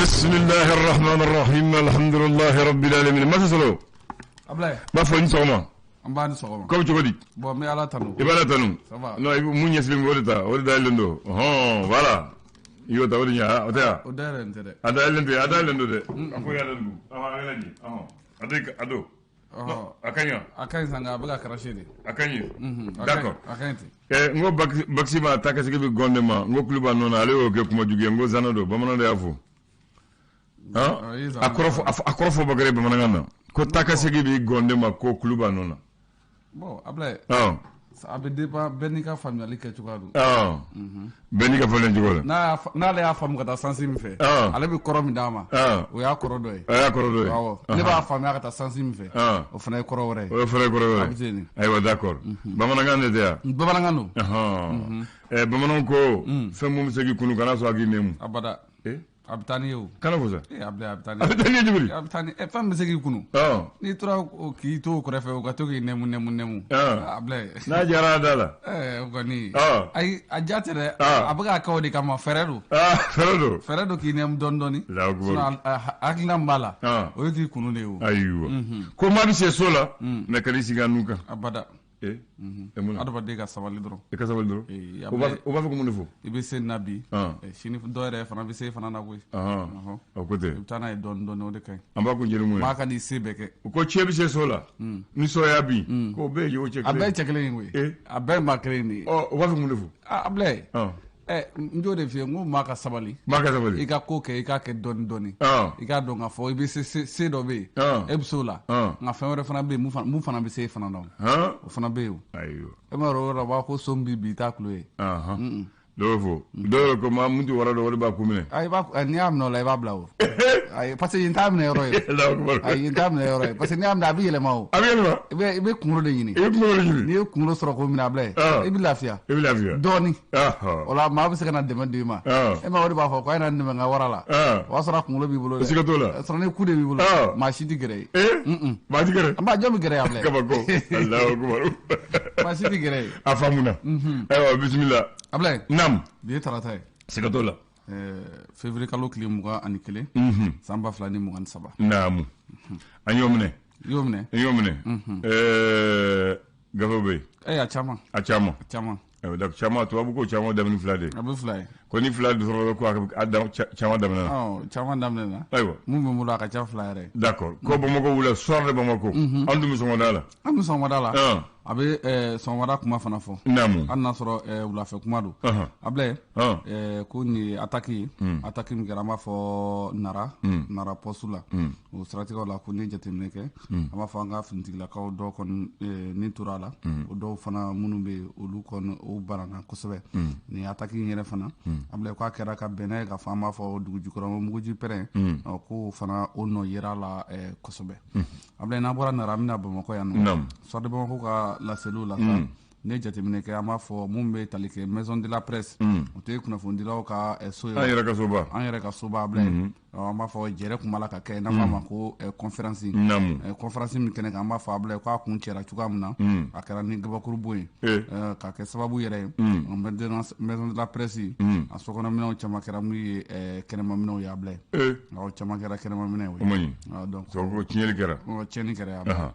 Bismillahi rahmani rahim, alhamdulillahi rabbil alamin. Masa Solo. Ablaye. B'a fɔ ni sɔgɔma. An b'a ni sɔgɔma. Ko bɛ cogo di? Bon, n bɛ Ala tanu. I bɛ Ala tanu. Ça va. Non, i bɛ mun ɲɛsilen bɛ o de ta, o de dayɛlɛlen don. Ɔhɔn, voilà. I y'o ta, o de ɲɛ, o tɛ wa? O dayɛlɛlen tɛ dɛ. A dayɛlɛlen tɛ, a dayɛlɛlen don dɛ. A ko y'a datugu. Ɔhɔn, a lajɛ. Ɔhɔn. A don, a don. Ɔhɔn. A ka ɲi wa? A ka ɲi sa, nka a bɛ ka cracher de. A ka ɲi. Unhun. D'accord. A ka ɲi ten. N ko bakisi ma taa ka segin bɛ gɔn de ma, n ko kulu b'a nɔ na, ale y'o kɛ kuma jugu ye, n ko zana don, bamananw de y'a fɔ. A kɔrɔ a kɔrɔ fɔ Bakari bamanankan na ko taa ka segin bɛ gɔn de ma, ko kulu b'a nɔ na. Bon, Ablaye. A bɛ dépend, bɛɛ n'i ka faamuyali kɛ cogoya don. Bɛɛ n'i ka faamuyali cogo la. N'ale y'a faamu ka taa sens min fɛ, ale bɛ kɔrɔ min d'a ma, o y'a kɔrɔ dɔ ye. O y'a kɔrɔ dɔ ye. Awɔ. Ne b'a faamuya ka taa sens min fɛ, o fana ye kɔrɔ wɛrɛ ye. O fana ye kɔrɔ wɛrɛ ye. Ayiwa, d'accord. Bamanankan de tɛ yan. Bamanankan don. Bamananw ko fɛn min bɛ se k'i kunu, kana sɔn a k'i nɛmu. Abada. A bɛ taa n'i ye o. Kana fɔ sa. Ablaye, a bɛ taa n'i ye. A bɛ taa n'i ye cogo di? A bɛ taa ni fɛn min bɛ se k'i kunu. N'i tora k'i to o kɛrɛfɛ, o ka to k'i nɛmu nɛmu nɛmu. Ablaye. N'a jara a da la. O kɔni. Ayi, a ja tɛ dɛ. A bɛ k'a kɛ o de kama, fɛɛrɛ don. Fɛɛrɛ don. Fɛɛrɛ don k'i nɛmu dɔɔni dɔɔni. Sinon hakilina min b'a la, o ye k'i kunu de ye o. Ayiwa. Ko maa bɛ se so la, mais kan'i sigi a nun kan. Abada. Adamaden ka sabali dɔrɔn. I ka sabali dɔrɔn. O b'a fɔ ko mun de fɔ? I bɛ se nin na bi, sini dɔ yɛrɛ fana bɛ se fana na koyi. O ko tɛ. I bɛ taa n'a ye dɔɔni dɔɔni, o de ka ɲi. An b'a kun jeni mun ye? Maa ka n'i se bɛɛ kɛ. O ko cɛ bɛ se so la, ni so y'a bin, k'o bɛɛ ye o cɛ kelen. A bɛɛ ye cɛ kelen ye koyi. A bɛɛ ye maa kelen de ye. Ɔ, o b'a fɔ mun de fɔ? Ablaye. N y'o de f'i ye, n ko maa ka sabali. Maa ka sabali. I ka ko kɛ, i k'a kɛ dɔɔni dɔɔni. I k'a dɔn k'a fɔ i bɛ se, se dɔ bɛ yen. E bɛ se o la. Nka fɛn wɛrɛ fana bɛ yen, mun fana bɛ se e fana na. O fana bɛ yen o. Ayiwa. E m'a dɔn o yɔrɔ la, u b'a fɔ ko so min b'i bin, i t'a kulo ye. Dɔw bɛ fɔ, dɔw yɛrɛ ko maa mun tɛ wara dɔn, o de b'a kun minɛ. Ayi, n'i y'a minɛ o la, i b'a bila o. Ayi, parce que yen t'a minɛ yɔrɔ ye. Ayi, yen t'a minɛ yɔrɔ ye, parce que n'i y'a minɛ, a bɛ yɛlɛma o. A bɛ yɛlɛma. I bɛ kunkolo de ɲini. I bɛ kunkolo de ɲini. N'i ye kunkolo sɔrɔ k'o minɛ, Ablaye, i bɛ lafiya. I bɛ lafiya. Dɔɔni. O la, maa bɛ se ka na dɛmɛ don i ma. E ma, o de b'a fɔ ko a ye na n dɛmɛ n ka wara la. O b'a sɔrɔ a kunkolo b'i bolo dɛ. Siga t'o la. Sɔrɔ ni ku de b'i bolo. Maa si tɛ gɛrɛ i ye. Maa ti gɛrɛ. An b'a jɔn bɛ gɛrɛ Ablaye. Kabako. Alahu akubaru. Maa si tɛ gɛrɛ i. A faamuna. Ayiwa, bisimila. Ablaye. Naamu. Bi ye tarata ye. Siga t'o la. Février kalo tile 21. San 2023. Naamu. An y'o minɛ. I y'o minɛ. An y'o minɛ. Gafe bɛ yen. A caman. A caman. A caman. Ayiwa, caman, tubabu ko caman daminɛ fila de. A bɛ fila ye. Ko ni fila sɔrɔ ko a caman daminɛna. Caman daminɛna. Ayiwa. Mun bɛ n bolo, a ka ca fila yɛrɛ. D'accord. Ko Bamakɔ wula, soir de Bamako. An dun bɛ sɔgɔmada la. An bɛ sɔgɔmada la. A bɛ sɔgɔmada kuma fana fɔ. Naamu. Hali n'a sɔrɔ wulafɛ kuma don. Ablaye. Ko nin ye attaque ye. Attaque min kɛra, an b'a fɔ Nara. Nara poste la. O siratigɛw la, ko n'i ye jateminɛ kɛ, an b'a fɔ an ka finitigilakaw dɔw kɔni ni tora a la. O dɔw fana minnu bɛ yen, olu kɔni o banana kosɛbɛ. Nin attaque in yɛrɛ fana, Ablaye, k'a kɛra ka bɛn n'a ye k'a fɔ an b'a fɔ dugu jukɔrɔ muguji pɛrɛn, k'o fana o nɔ yera a la kosɛbɛ. Ablaye, n'an bɔra Nara, an bɛna Bamakɔ yan nɔ. Soir de Bamako ka laseliw la sa, ne jateminɛ kɛ, an b'a fɔ mun bɛ tali kɛ maison de la presse, o tɛ kunnafonidilaw ka so ye. An yɛrɛ ka soba. An yɛrɛ ka soba, Ablaye. An b'a fɔ jɛrɛ kun b'a la ka kɛ, n'an b'a ma ko conférence. Conférence min kɛnɛ kan, an b'a fɔ Ablaye k'a kun cɛra cogoya min na, a kɛra ni gabakurubon ye, ka kɛ sababu yɛrɛ ye maison de la presse, a sokɔnɔminɛnw caman kɛra mun ye kɛnɛmaminɛnw ye, Ablaye. Awɔ, caman kɛra kɛnɛmaminɛnw ye. O man ɲi. Donc tiɲɛni kɛra. Tiɲɛni kɛra, Ablaye.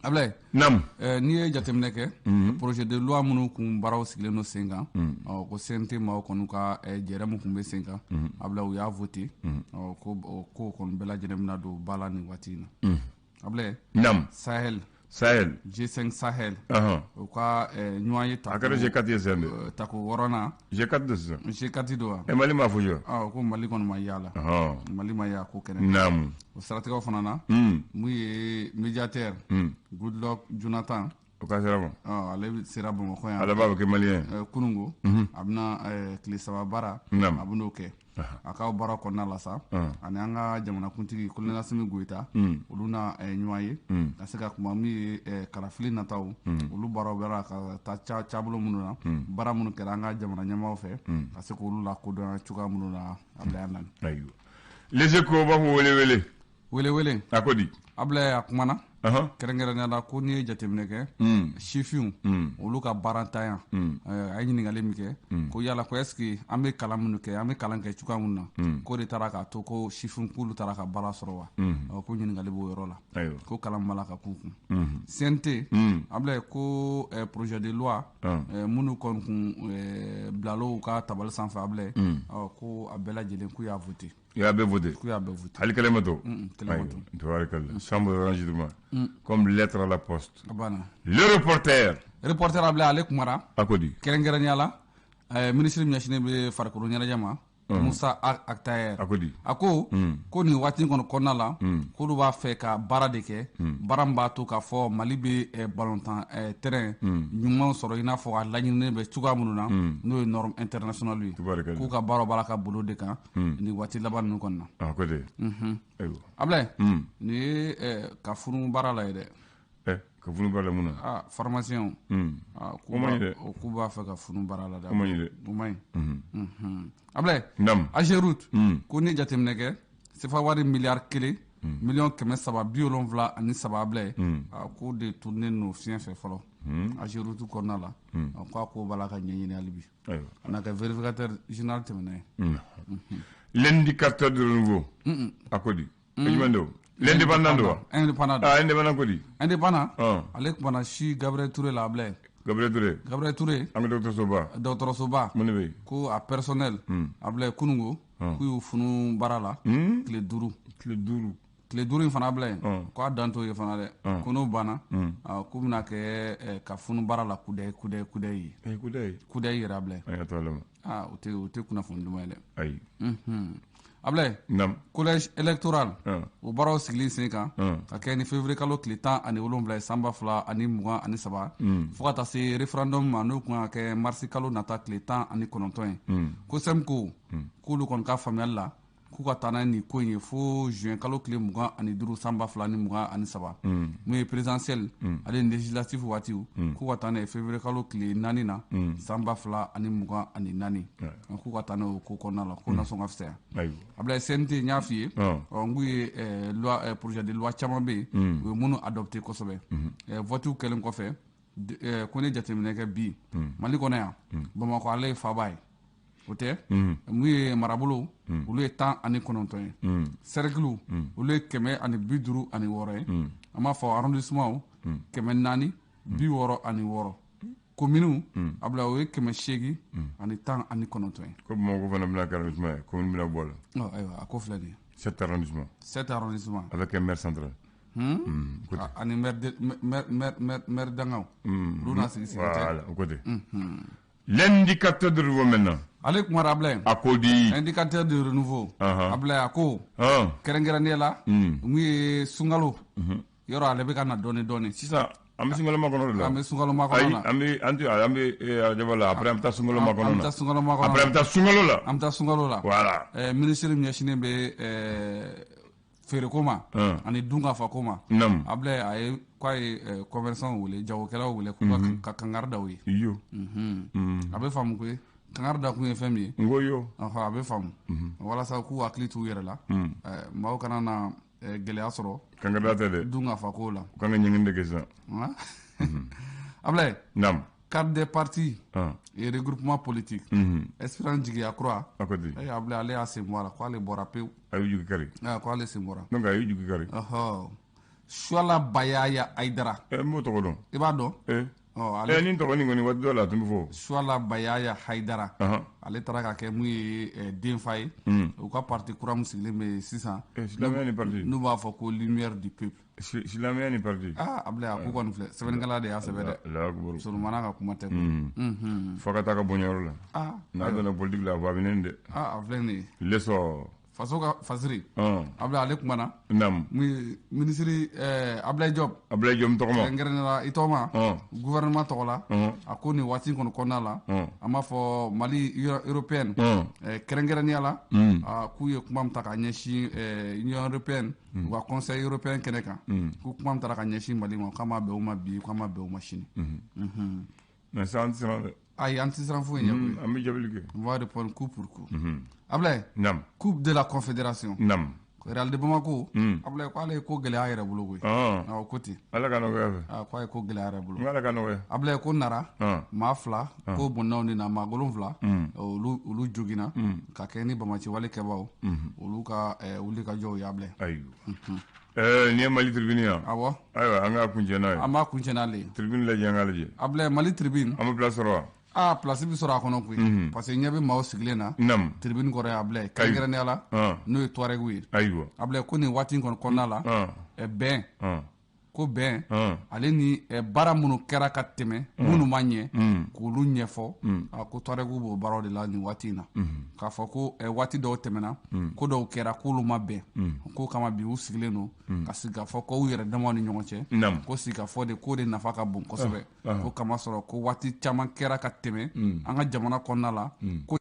Ablaye. Naamu. N'i ye jateminɛ kɛ, projet de loi minnu kun baaraw sigilen don sen kan, ko CNT maaw kɔni ka jɛrɛ min kun bɛ sen kan, Ablaye, u y'a voté, ko ko kɔni bɛɛ lajɛlen bɛna don ba la nin waati in na. Ablaye. Naamu. Sahel. Sahel. G5 Sahel. U ka ɲɔgɔn ye tako. A kɛra G4 ye sisan dɛ. Tako wɔɔrɔnan. G4 don sisan. G4 don wa? Mali m'a fɔ jɔ. Ko Mali kɔni ma y'a la. Mali ma y'a ko kɛnɛ. Naamu. O siratigɛw fana na, mun ye médiateur Goodluck Jonathan. O ka sera ma. Ale sera Bamakɔ yan. Ale b'a bɛ kɛ malien ye. Kunungo. A bɛna tile 3 baara. Naamu. A bɛn'o kɛ. A ka baara kɔnɔna la sa, ani an ka jamanakuntigi colonel Assimi Goïta, olu na ɲɔgɔn ye ka se ka kuma min ye kalafili nataw, olu baaraw bɛra ka taa taabolo minnu na, baara minnu kɛra an ka jamana ɲɛmaaw fɛ, ka se k'olu lakodɔn cogoya minnu na, Ablaye Nani. Ayiwa. Les Échos b'a fɔ wele wele. Wele wele. A ko di? Ablaye, a kumana. Kɛrɛnkɛrɛnnenya la, ko n'i ye jateminɛ kɛ, sifinw olu ka baarantanya, a ye ɲininkali min kɛ ko yala ko est ce que an bɛ kalan minnu kɛ, an bɛ kalan kɛ cogoya min na, k'o de taara k'a to ko sifinw k'olu taara ka baara sɔrɔ wa? Ko ɲininkali b'o yɔrɔ la, ko kalan b'a la ka k'u kun. CNT, Ablaye, ko projet de loi minnu kɔni kun bilal'o ka tabali sanfɛ, Ablaye, ko a bɛɛ lajɛlen k'u y'a voté. I y'a bɛɛ voté? K'u y'a bɛɛ voté. Hali kelen ma to? Kelen ma to. Tabarikalla, chambre d'enregistrement comme lettre à la poste. A banna. Le Reporter. Reporter, Ablaye, ale kumara. A ko di? Kɛrɛnkɛrɛnnenya la, minisiri min ɲɛsinnen bɛ farikolo ɲɛnajɛ ma, Moussa Ag Attaher. A ko di? A ko ko nin waati in kɔni kɔnɔna la, k'olu b'a fɛ ka baara de kɛ, baara min b'a to k'a fɔ Mali bɛ balontan terrain ɲuman sɔrɔ, i n'a fɔ a laɲininen bɛ cogoya minnu na, n'o ye norme internationale ye. K'u ka baaraw b'a la ka bolo de kan nin waati laban ninnu kɔnɔ na. A ko di? Ayiwa. Ablaye, nin ye ka funu baara la ye dɛ. Ka funu baara la mun na? Ah, pharmacien, O man ɲi dɛ. K'u b'a fɛ ka funu baara la dɛ. O man ɲi dɛ. O man ɲi. Ablaye, Nam. Ageroute, ko ni jateminɛ kɛ, sefa wari miliyari 1 miliyɔn 373, Ablaye, k'o de tununnen don fiɲɛ fɛ fɔlɔ Ageroute kɔnɔna la. Ko a ko b'a la ka ɲɛɲini hali bi. A na kɛ vérificateur général tɛmɛna ye. L'Indicateur du Renouveau, a ko di? Jumɛn don? L'Indépendant don wa? Indépendant don. Ah, Indépendant ko di? Indépendant, ale kumana si Gabriel Touré la, Ablaye. Gabriel Touré. Gabriel Touré. An ka dɔgɔtɔrɔsoba. Dɔgɔtɔrɔsoba. Mun de bɛ yen? Ko a personnel, Ablaye, kunungo k'u y'u funu baara la tile 5. Tile 5. Tile 5 in fana, Ablaye, ko a dan t'o ye fana dɛ, ko n'o banna, k'u bɛna kɛ ka funu baara la kudayi kudayi kudayi ye. Kudayi. Kudayi yɛrɛ, Ablaye. An ka to Ala ma. Ah, o tɛ kunnafoni duman ye dɛ. Ayi. Ablaye, Nam. Collège électoral, o baaraw sigili sen kan ka kɛ ni février kalo tile 17 ye san 2023, fo ka taa se référendum ma, n'o kun ka kɛ marisi kalo nata tile 19 ye, ko sɛm ko k'olu kɔni ka faamuyali la, k'u ka taa n'a ye nin ko in ye fo juin kalo tile 25 san 2023. Mun ye présidentielle ale ni législatif waatiw, k'u ka taa n'a ye février kalo tile 4 na san 2024, k'u ka taa n'a ye o ko kɔnɔna la, ko nasɔn ka fisaya. Ablaye, CNT, n y'a f'i ye, n k'u ye loi, projet de loi caman bɛ yen, u ye minnu adopté kosɛbɛ. Vote kɛlen kɔfɛ, ko ne jateminɛ kɛ bi Mali kɔnɔ yan, Bamakɔ ale ye faaba ye, o tɛ mun ye, marabolo olu ye 19 ye, cercle olu ye 156 ye, an b'a fɔ arrondissement 466, commune, Ablaye, o ye 819 ye. Ko Bamakɔ fana bɛna kɛ arrondissement ye, commune bɛna bɔ a la. Ayiwa, a ko filɛ nin ye. Sept arrondissements. Sept arrondissements. Avec un maire central. Ani maire dangaw, olu n'a sigi sigi tɛ. Voilà, o ko ten. L'Indicateur de Renouveau maintenant. Ale kumara, Ablaye. A ko di? Indicateur de Renouveau. Ablaye, a ko kɛrɛnkɛrɛnnenya la, mun ye sunkalo yɔrɔ, ale bɛ ka na dɔɔni dɔɔni. Sisan an bɛ sunkalo makɔnɔ de la. An bɛ sunkalo makɔnɔ na. Ayi, an bɛ an tɛ an bɛ arajaba la, après an bɛ taa sunkalo makɔnɔ na. An bɛ taa sunkalo makɔnɔ. Après an bɛ taa sunkalo la. An bɛ taa sunkalo la. Voilà. Minisiri min ɲɛsinnen bɛ feereko ma ani dunkafako ma. Naamu. Ablaye, a ye k'a ye commerçant wele, jagokɛlaw wele, k'u ka kangari da u ye. Iyo. A bɛ faamu koyi, kangari da kun ye fɛn min ye. N ko yo. A bɛ faamu walasa k'u hakili t'u yɛrɛ la, maaw kana na gɛlɛya sɔrɔ. Kangari da tɛ dɛ. Dunkafako la. U kan ka ɲɛɲini de kɛ sisan. Ablaye. Naamu. Carte des partis et regroupement politique. Espérance Jigiya Kura. A ko di? Ablaye, ale y'a sen bɔ a la, k'ale bɔra pewu. A y'u jigi kari. K'ale sen bɔra. Donc a y'u jigi kari. Suala Bayaya Aydara. N b'o tɔgɔ dɔn. I b'a dɔn? Ale ni tɔgɔ nin kɔni, waati dɔ la a tun bɛ fɔ. Suala Bayaya Haydara. Ale taara ka kɛ mun ye, denfa ye. U ka parti kura min sigilen bɛ sisan. Silamɛya ni parti. N'u b'a fɔ ko Lumière du peuple. Silamɛya ni parti. Ah, Ablaye, a ko kɔni filɛ, sɛbɛnnikɛla de y'a sɛbɛn dɛ. Allahu akbar. Solomana ka kuma tɛ koyi. Fo ka taa ka bɔnyɔrɔ la. N'a donna politique la, a bɛ nɛni dɛ. Ah, a filɛ nin ye. L'Essor. Faso ka fasiri. Ablaye, ale kumana. Naamu. Mun ye minisiri Ablaye Diop. Ablaye Diop tɔgɔ ma. Kɛrɛnkɛrɛnnenya la, i tɔgɔ ma. Gouvernement tɔgɔ la. A ko nin waati in kɔni kɔnɔna la. An b'a fɔ Mali Union européenne. Kɛrɛnkɛrɛnnenya la. K'u ye kuma min ta ka ɲɛsin Union européenne, u ka Conseil européen kɛnɛ kan. Ko kuma min taara ka ɲɛsin Mali ma, k'a ma bɛn u ma bi, k'a ma bɛn u ma sini. Mais ça, an tɛ siran dɛ. Ayi, an tɛ siran foyi ɲɛ koyi. An bɛ jaabili kɛ. On va répondre coup pour coup. Ablaye. Naam. Coupe de la Confédération. Naam. Real de Bamako, Abulaye, ko ale ye ko gɛlɛya a yɛrɛ bolo koyi. Awɔ, ko ten. Ala ka nɔgɔya fɛ. Ko a ye ko gɛlɛya a yɛrɛ bolo. Ala ka nɔgɔya. Abulaye, ko Nara, maa 2 ko bɔnnaw ni na, maa 7, olu joginna ka kɛ ni banbaanciwale kɛbaaw olu ka wulikajɔw ye, Abulaye. Ayiwa, nin ye Mali Tribune ye. Awɔ. Ayiwa, an k'a kuncɛ n'a ye. An b'a kuncɛ n'ale ye. Tribune lajɛ, an k'a lajɛ. Abulaye, Mali Tribune. An bɛ place sɔrɔ wa? Aa, place bɛ sɔrɔ a kɔnɔ koyi, parce que ɲɛ bɛ maaw sigilen na tribune kɔrɔ ye, Abulaye, kɛrɛnkɛrɛnnenya la n'o ye Tuareg ye. Abulaye, ko nin waati in kɔni kɔnɔna la, bɛn, ko bɛn ale ni baara minnu kɛra ka tɛmɛ minnu ma ɲɛ, k'olu ɲɛfɔ, a ko Tuareg b'o baaraw de la nin waati in na, k'a fɔ ko waati dɔw tɛmɛna, ko dɔw kɛra k'olu ma bɛn, k'o kama bi u sigilen don ka sigikafɔ k'u yɛrɛ damaw ni ɲɔgɔn cɛ, ko sigikafɔ de k'o de nafa ka bon kosɛbɛ, ko kama sɔrɔ ko waati caman kɛra ka tɛmɛ an ka jamana kɔnɔna la ko